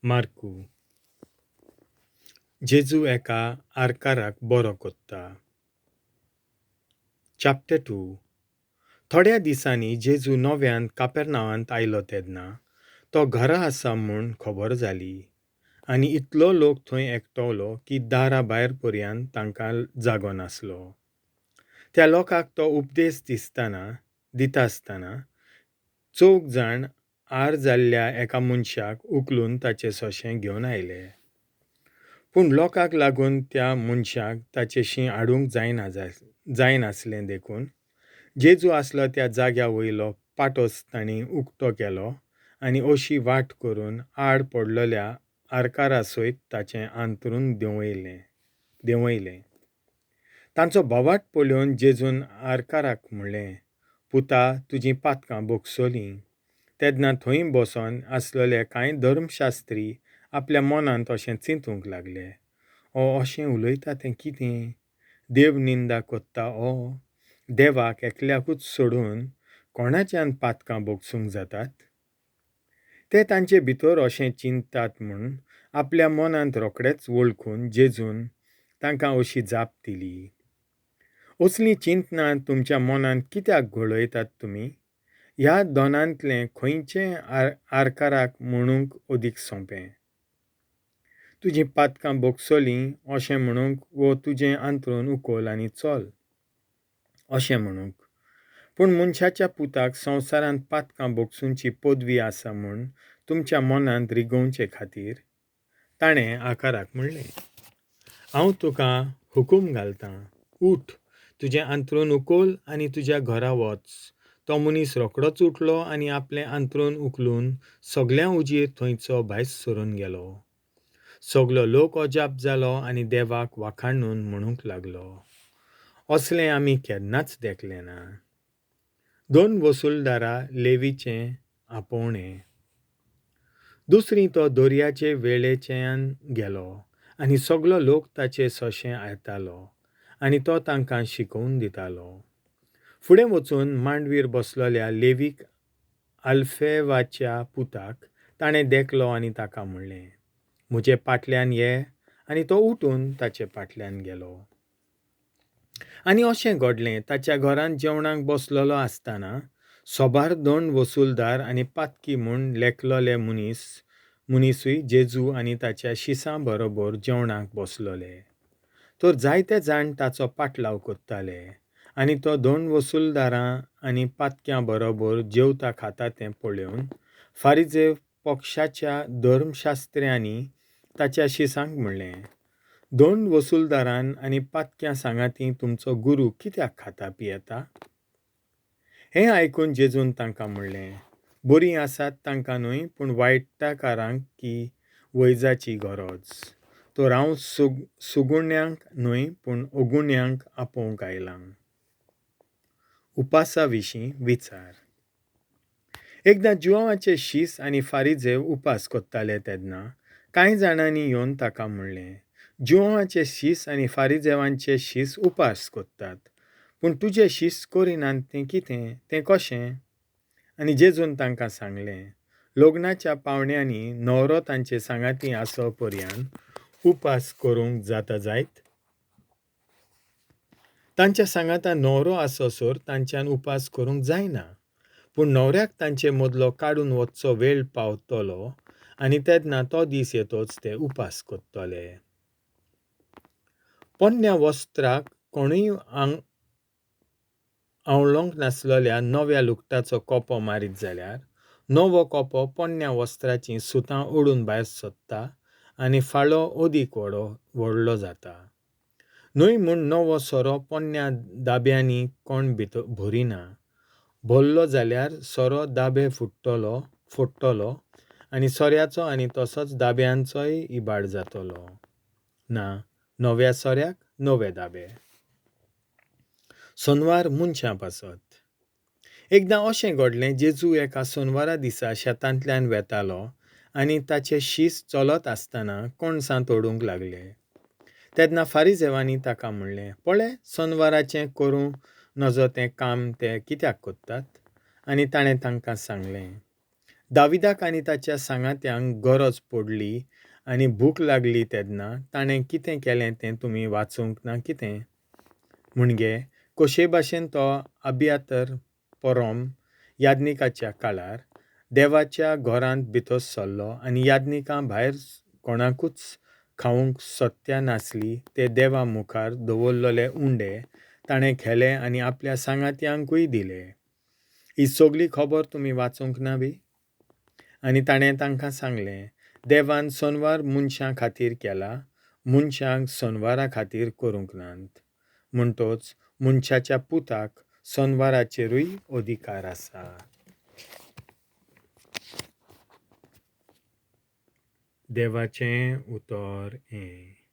मार्कू. जेजू एका आरकाराक बरो कोत्ता. चॅप्टर 2. थोड्या दिसांनी जेजू नव्यान कापेरनांवांत आयलो तेन्ना तो घरा आसा म्हूण खबर जाली आनी इतलो लोक थंय एकटवलो की दारा भायर पर्यंत तांकां जागो नासलो. त्या लोकांक तो उपदेश दिता आसतना चौग जाण आर जाल्ल्या एका मनशाक उखलून ताचे सोंशे घेवन आयले. पूण लोकांक लागून त्या मनशाक ताचेशी हाडूंक जायनासलें देखून जेजू आसलो त्या जाग्या वयलो पाटोस तांणी उक्तो केलो आनी अशी वाट करून आड पडलेल्या आरकारा सयत ताचें आंतरून देंवयलें. तांचो बोवाट पळोवन जेजून आरकाराक म्हणलें, पुता, तुजीं पातकां भोगसलीं. तेन्ना थंय बसोन आसलेले कांय धर्मशास्त्री आपल्या मनांत अशें चिंतूंक लागले, हो अशें उलयता तें कितें? देव निंदा कोत्ता हो? देवाक एकल्याकूच सोडून कोणाच्यान पातकां भोगसूंक जातात? ते तांचे भितर अशें चिंततात म्हूण आपल्या मनांत रोखडेच वळखून जेजून तांकां अशी जाप दिली, असलीं चिंतनां तुमच्या मनांत कित्याक घोळयतात तुमी? ह्या दोनांतलें खंयचें आरकाराक म्हणूंक अदीक सोंपें? तुजीं पातकां भोगसलीं अशें म्हणूंक वो तुजें आंतरून उखल आनी चल अशें म्हणूंक? पूण मनशाच्या पुताक संवसारांत पातकां भोगसुची पदवी आसा म्हूण तुमच्या मनांत रिगोवचे खातीर ताणें आकाराक म्हणलें, हांव तुका हुकूम घालतां, उठ, तुजें आंतरून उखल आनी तुज्या घरा वच. तो मनीस रोखडोच उठलो आनी आपलें आंतरून उखलून सगल्यां उजीर थंयचो भायर सरून गेलो. सगलो लोक अजाप जालो आनी देवाक वाखाणून म्हणूंक लागलो, असलें आमी केन्नाच देखलें ना. दोन वसुलदारा लेवीचें आपोवणें. दुसरी तो दर्याचे वेळेच्यान गेलो आनी सगलो लोक ताचे सोंशे येतालो आनी तो तांकां शिकोवन दितालो. फुडें वचून मांडवीर बसलेल्या लेवीक आल्फेवाच्या पुताक ताणें देखलो आनी ताका म्हणलें, म्हजे पाटल्यान ये. आनी तो उठून ताचे पाटल्यान गेलो. आनी अशें घडलें, ताच्या घरांत जेवणाक बसलेलो आसतना सोबार दोन वसुलदार आनी पातकी म्हूण लेखलेले मनीसूय जेजू आनी ताच्या शिसां बरोबर जेवणाक बसलेले. तर जायते जाण ताचो पाटलाव करताले आनी तो दोन वसुलदारां आनी पातक्यां बरोबर जेवता खाता तें पळोवन फारिजेव पक्षाच्या धर्मशास्त्र्यांनी ताच्या शिसांक म्हणलें, दोन वसुलदारान आनी पातक्यां सांगाती तुमचो गुरू कित्याक खाता पियेता? हें आयकून जेजून तांकां म्हणलें, बरीं आसात तांकां न्हय पूण वायटकारांक की वैजाची गरज. तर हांव सुगुण्यांक न्हय पूण अगुण्यांक आपोवंक आयलां. उपासा विशीं विचार. एकदां जुवांवाचे शीस आनी फारिजेव उपास कोत्ताले तेन्ना कांय जाणांनी येवन ताका म्हणलें, जुवांवाचे शीस आनी फारिजेवांचे शीस उपास कोत्तात, पूण तुजे शीस करिनात तें कितें, तें कशें? आनी जेजून तांकां सांगलें, लग्नाच्या पावण्यांनी न्हवरो तांचे सांगाती आसो पर्यंत उपास करूंक जाता जायत? तांच्या सांगाता न्हवरो आसोसर तांच्यान उपास करूंक जायना. पूण न्हवऱ्याक तांचे मदलो काडून वचचो वेळ पावतलो आनी तेन्ना तो दीस येतोच ते उपास करतले. पोन्न्या वस्त्राक कोणूय आंवळोंक नासलेल्या नव्या लुगटाचो कोपो मारीत जाल्यार नवो कोपो पोन्न्या वस्त्राचीं सुतां ओडून भायर सोदता आनी फाळो अदीक व्हडलो जाता. न्हय म्हूण नवो सोरो पोन्न्या दाब्यांनी कोण भितर भरिना. भरलो जाल्यार सोरो दाबे फोडटलो आनी सोऱ्याचो आनी तसोच दाब्यांचोय इबाड जातलो. ना, नव्या सोऱ्याक नवे दाबे. सोनवार मनशां पासत. एकदां अशें घडलें, जेजू एका सोनवारा दिसा शेतांतल्यान वेतालो आनी ताचे शीस चलत आसतना कणसां तोडूंक लागले. तेन्ना फारिजेवांनी ताका म्हणलें, पळय, सोनवाराचें करूं नजो तें काम ते कित्याक करतात? आनी ताणें तांकां सांगलें, दाविदाक आनी ताच्या सांगात्यांक गरज पडली आनी भूक लागली तेन्ना ताणें कितें केलें तें तुमी वाचूंक ना कितें? म्हणजे कशे भाशेन तो अबियातर पोरोम याज्ञिकाच्या काळार देवाच्या घरांत भितर सरलो आनी याज्ञिकां भायर कोणाकूच खावंक सत्या नासली ते देवा मुखार दवरलेले उंडे ताणें खेले आनी आपल्या सांगात्यांकूय दिले. ही सगली खबर तुमी वाचूंक ना बी? आनी ताणें तांकां सांगलें, देवान सनवार मनशां खातीर केला, मनशांक सनवारा खातीर करूंक नात. म्हणटच मनशाच्या पुताक सनवाराचेरूय अधिकार आसा. देवाचें उतर हें.